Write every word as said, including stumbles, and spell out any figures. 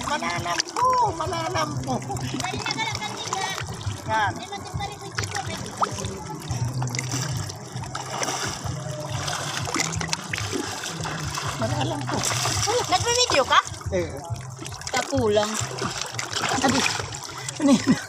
Malalampo, malalampo. Dali na ka lang kanina. Yan. Di man din pala kung sino, eh. Malalampo. Nagbi-video ka? Eh. Tapulang. Abi, ano yun?